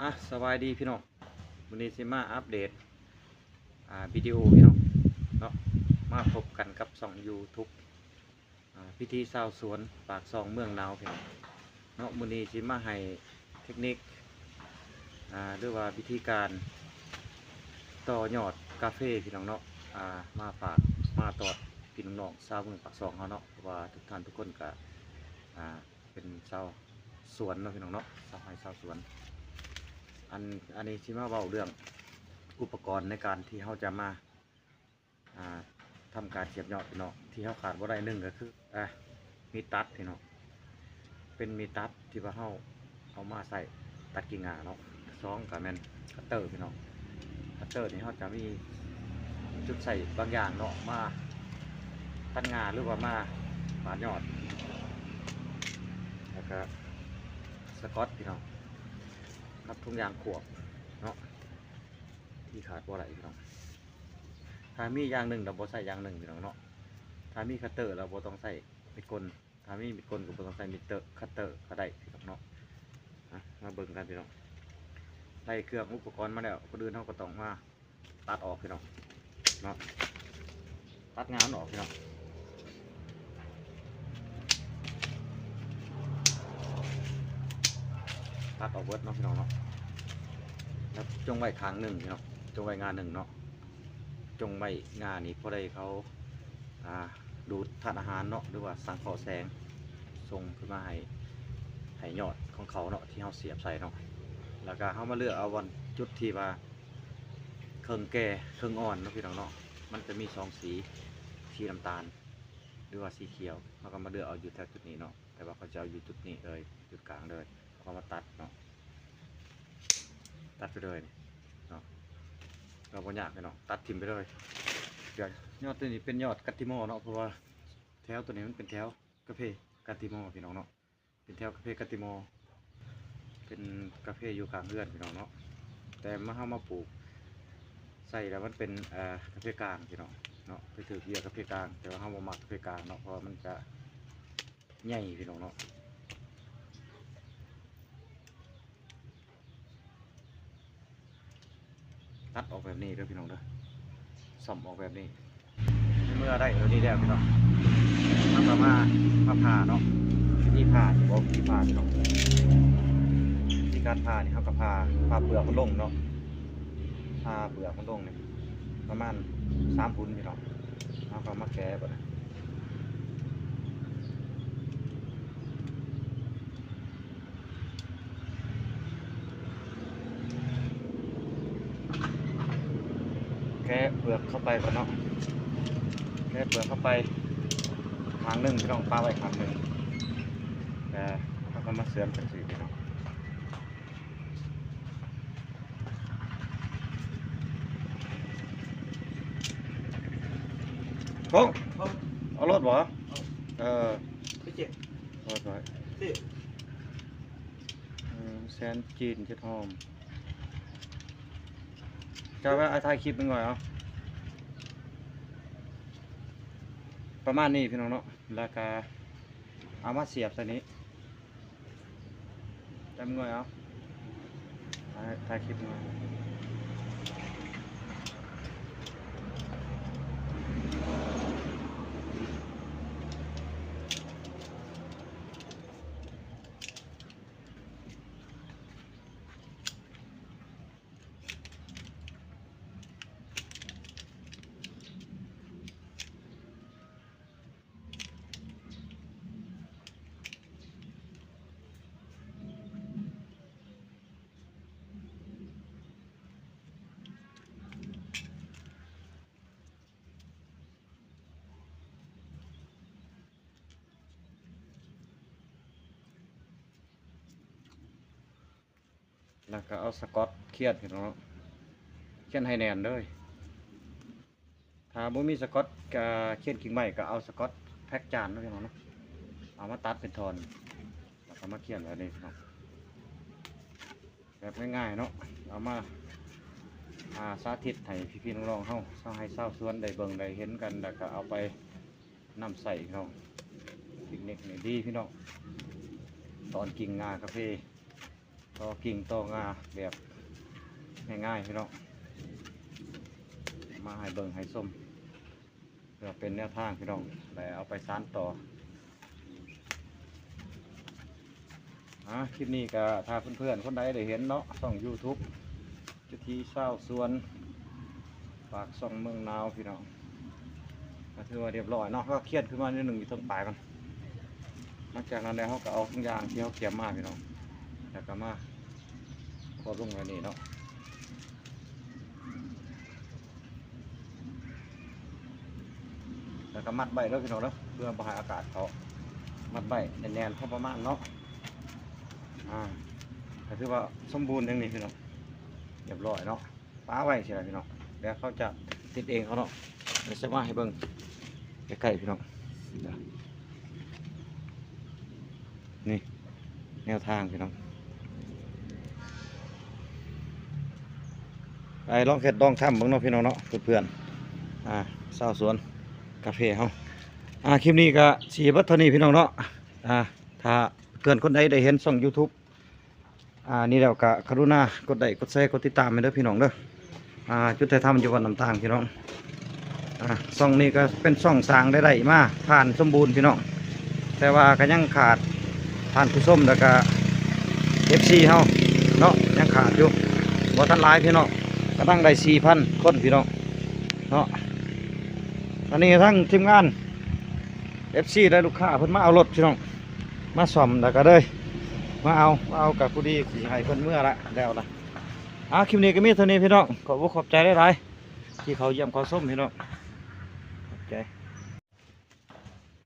ອ່ະ ສະບາຍດີພີ່ນ້ອງ, ມື້ນີ້ຊິມາອັບເດດ ອ່າ ວິດີໂອພີ່ນ້ອງເນາະ, ມາພົບກັນກັບຊ່ອງຢູທູບ ອ່າ ວິຖີຊາວສວນ ປາກຊ່ອງເມືອງໜາວພີ່ນ້ອງເນາະ. ມື້ນີ້ຊິມາໃຫ້ເທັກນິກ ອ່າ ຫຼືວ່າວິທີການຕໍ່ຍອດກາເຟພີ່ນ້ອງເນາະ, ອ່າ ມາຝາກມາຕອນພີ່ນ້ອງຊາວເມືອງປາກຊ່ອງເຮົາເນາະ, ເພາະວ່າທຸກທ່ານທຸກຄົນກະ ອ່າ ເປັນຊາວສວນເນາະພີ່ນ້ອງເນາະ, ຊາວໄຮ່ຊາວສວນ. ອັນ ອັນນີ້ຊິມາເວົ້າເລື່ອງອຸປະກອນໃນການທີ່ເຮົາຈະມາ ອ່າ ທຳການສຽບຍອດພີ່ນ້ອງ, ທີ່ເຮົາຂາດບໍ່ໄດ້ໜຶ່ງກໍຄື ອ່າ ມີດຕັດພີ່ນ້ອງ, ເປັນມີດຕັດທີ່ວ່າເຮົາເອົາມາໃຊ້ຕັດກິ່ງງ່າເນາະ. ສອງກໍແມ່ນຄັດເຕີພີ່ນ້ອງ, ຄັດເຕີນີ້ເຮົາຈະມີຈຸດໃຊ້ບາງຢ່າງເນາະ ມາຕັດງ່າ ຫຼືວ່າມາປາດຍອດ, ແລ້ວກໍສະກອດພີ່ນ້ອງ ກັບຖົງຢາງຂວບເນາະ ທີ່ຂາດບໍ່ໄດ້ພີ່ນ້ອງ. ຖ້າມີຢ່າງໜຶ່ງລະບໍ່ໃຊ້ຢ່າງໜຶ່ງພີ່ນ້ອງເນາະ, ຖ້າມີຄັດເຕີລະບໍ່ຕ້ອງໃຊ້ມີດກົນ, ຖ້າມີມີດກົນກໍບໍ່ຕ້ອງໃຊ້ມີດເຕີ ຄັດເຕີກໍໄດ້ພີ່ນ້ອງເນາະ. ອ່ະ ມາເບິ່ງກັນພີ່ນ້ອງ, ໄດ້ເຄື່ອງອຸປະກອນມາແລ້ວ, ກ່ອນອື່ນເຮົາກໍຕ້ອງມາຕັດອອກພີ່ນ້ອງເນາະ, ຕັດງ່າມັນອອກພີ່ນ້ອງ, ຕັດອອກເບິດເນາະພີ່ນ້ອງເນາະ. ແລ້ວຈົ່ງໄວ້ຂ້າງໜຶ່ງພີ່ນ້ອງ, ຈົ່ງໄວ້ງ່າໜຶ່ງເນາະ, ຈົ່ງໄວ້ງ່ານີ້ ເພາະໄດ້ເຂົາ ອ່າ ດູດທາດອາຫານເນາະ ຫຼືວ່າສັງເຄາະແສງ ສົ່ງຂຶ້ນມາໃຫ້ ໃຫ້ຍອດຂອງເຂົາເນາະ ທີ່ເຮົາສຽບໃສ່ເນາະ. ແລ້ວກໍເຮົາມາເລືອກເອົາບ່ອນຈຸດທີ່ວ່າເຄິ່ງແກ່ເຄິ່ງອ່ອນເນາະພີ່ນ້ອງເນາະ, ມັນຈະມີສອງສີ ສີນ້ຳຕານ ຫຼືວ່າສີຂຽວ, ເຮົາກໍມາເລືອກເອົາຢູ່ແຖວຈຸດນີ້ເນາະ, ແຕ່ວ່າເຂົາຈະເອົາຢູ່ຈຸດນີ້ເລີຍ ຈຸດກາງເລີຍ. ເຮົາກໍມາຕັດເນາະ, ຕັດໄປເລີຍນີ້ເນາະ, ກໍບໍ່ຍາກພີ່ນ້ອງ, ຕັດຖິ້ມໄປເລີຍ. ດຽວຍອດຕົວນີ້ເປັນຍອດກາຕິມໍເນາະ, ເພາະວ່າແຖວຕົວນີ້ມັນເປັນແຖວກາເຟກາຕິມໍພີ່ນ້ອງເນາະ, ເປັນແຖວກາເຟກາຕິມໍ, ເປັນກາເຟຢູ່ຂ້າງເຮືອນພີ່ນ້ອງເນາະ. ແຕ່ມາ ເຮົາມາປູກໃສ່ແລ້ວມັນເປັນ ເອີ ກາເຟກາງພີ່ນ້ອງເນາະ, ໄປຖືກເຫຍື່ອກາເຟກາງ, ແຕ່ວ່າເຮົາບໍ່ມັກກາເຟກາງເນາະ ເພາະວ່າມັນຈະ ໃຫຍ່ພີ່ນ້ອງເນາະ. ຕັດອອກແບບນີ້ເດີພີ່ນ້ອງເດີ, ສ້ອມອອກແບບນີ້. ເມື່ອໄດ້ແບບນີ້ແລ້ວພີ່ນ້ອງ, ເຮົາກໍມາ ມາຜ່າເນາະ. ວິທີຜ່ານີ້ ບໍ່ ວິທີຜ່າພີ່ນ້ອງ, ວິທີການຜ່ານີ້ ເຮົາກໍຜ່າ ຜ່າເປືອກມັນລົງເນາະ, ຜ່າເປືອກມັນລົງນີ້ ປະມານສາມຫຸນພີ່ນ້ອງ. ເຮົາກໍມາແກະບາດນີ້, ແກະເປືອກເຂົ້າໄປກ່ອນເນາະ, ແກະເປືອກເຂົ້າໄປຂ້າງໜຶ່ງພີ່ນ້ອງ, ປະໄວ້ຂ້າງໜຶ່ງ, ແລ້ວເຮົາກໍມາເຊື່ອມຈັ່ງຊີ້ພີ່ນ້ອງ. ໂຄ້ງ ເອົາລົດບໍ່? ເອີ ໄປເຈັບ ເອົາໄວ້ ເອີ ແຊນຈີນເຈັດຫອມ. ຈະໄວ້ ອ້າຍຖ່າຍຄລິບໜຶ່ງໄວ້ເອົາ ປະມານນີ້ພີ່ນ້ອງເນາະ, ແລ້ວກະເອົາມາສຽບໃສ່ນີ້. ຈຳງ່ວຍເອົາ ຖ່າຍ ຖ່າຍຄລິບງ່ວຍ. ແລ້ວກໍເອົາສະກອດຂຽນພີ່ນ້ອງເນາະ, ຂຽນໃຫ້ແໜ້ນເດີ. ຖ້າບໍ່ມີສະກອດ ກະຂຽນກິ່ງໄມ້ ກໍເອົາສະກອດແພັກຈານເນາະພີ່ນ້ອງເນາະ, ເອົາມາຕັດເປັນທ່ອນ ແລ້ວກໍມາຂຽນແບບນີ້ພີ່ນ້ອງ, ແບບງ່າຍໆເນາະ. ເອົາມາ ອ່າ ສາທິດໃຫ້ພີ່ໆນ້ອງໆເຮົາ ຊາວໄຮ່ຊາວສວນໄດ້ເບິ່ງໄດ້ເຫັນກັນ, ແລ້ວກໍເອົາໄປນຳໃຊ້ພີ່ນ້ອງ. ເຕັກນິກນີ້ດີພີ່ນ້ອງ, ຕອນກິ່ງງ່າກາເຟ ຕໍ່ກິ່ງຕໍ່ງ່າແບບງ່າຍໆ ພີ່ນ້ອງ ມາໃຫ້ເບິ່ງໃຫ້ຊົມ ເພື່ອເປັນແນວທາງ ພີ່ນ້ອງ ແລະເອົາໄປສານຕໍ່. ອ່າ ຄລິບນີ້ກໍຖ້າເພື່ອນໆຄົນໃດໄດ້ເຫັນເນາະ ຊ່ອງ YouTube ຈຸດທີຊາວສວນ ປາກຊ່ອງເມືອງໜາວ ພີ່ນ້ອງ ກໍຖືວ່າຮຽບຮ້ອຍເນາະ ເຮົາຄຽນຂຶ້ນມາໜ້ອຍໜຶ່ງຢູ່ເທິງປາຍມັນ. ຫຼັງຈາກນັ້ນແລ້ວ ເຮົາກໍເອົາທຸງຢາງທີ່ເຮົາກຽມມາ ພີ່ນ້ອງ ແລ້ວກໍມາຄວບລົງໄວ້ນີ້ເນາະ ແລ້ວກໍມັດໄວ້ເດີ ພີ່ນ້ອງເດີ ເພື່ອບໍ່ໃຫ້ອາກາດເຂົ້າ ມັດໄວ້ແໜ້ນໆ ພໍປະມານເນາະ. ອ່າ ກໍຖືວ່າສົມບູນຢ່າງນີ້ ພີ່ນ້ອງ ຮຽບຮ້ອຍເນາະ. ປະໄວ້ຊີ້ລະ ພີ່ນ້ອງ ແລ້ວເຂົາຈະຕິດເອງເຂົາເນາະ ດຽວຈະມາໃຫ້ເບິ່ງໃກ້ໆ ພີ່ນ້ອງ. ນີ້ແນວທາງ ພີ່ນ້ອງ ໄປລອງເຮັດລອງທຳເບິ່ງເນາະ ພີ່ນ້ອງເນາະ ເພື່ອນໆ ອ່າ ຊາວສວນກາເຟເຮົາ. ອ່າ ຄລິບນີ້ກໍຊິເບິດເທົ່ານີ້ ພີ່ນ້ອງເນາະ. ອ່າ ຖ້າເພື່ອນຄົນໃດໄດ້ເຫັນຊ່ອງ YouTube ອ່າ ນີ້ແລ້ວກະກະລຸນາກົດໄລ້ກົດແຊກົດຕິດຕາມໃຫ້ເດີພີ່ນ້ອງເດີ. ອ່າ ຈຸດຖ່າຍທຳຢູ່ວັດນ້ຳຕາງພີ່ນ້ອງ. ອ່າ ຊ່ອງນີ້ກະເປັນຊ່ອງສ້າງລາຍໄດ້ມາຜ່ານສົມບູນພີ່ນ້ອງ ແຕ່ວ່າກະຍັງຂາດທ່ານຜູ້ຊົມ ແລ້ວກະເອັບຊີເຮົາເນາະ ຍັງຂາດຢູ່ ບໍ່ທັນຫຼາຍພີ່ນ້ອງ ກຳລັງໄດ້ສີ່ພັນຄົນພີ່ນ້ອງເນາະ. ອັນນີ້ທັງທີມງານ ເອັບຊີ ແລະ ລູກຄ້າເພິ່ນມາເອົາລົດພີ່ນ້ອງ ມາສ້ອມ ແລ້ວກໍເລີຍມາເອົາ ມາເອົາກໍພໍດີຊິໃຫ້ເພິ່ນເມືອລະ ແລ້ວລະ. ອ່າ ຄລິບນີ້ກໍມີເທົ່ານີ້ພີ່ນ້ອງ ຂອບອົກຂອບໃຈຫຼາຍໆ ທີ່ເຂົ້າຢ້ຽມເຂົ້າຊົມພີ່ນ້ອງ ຂອບໃຈ.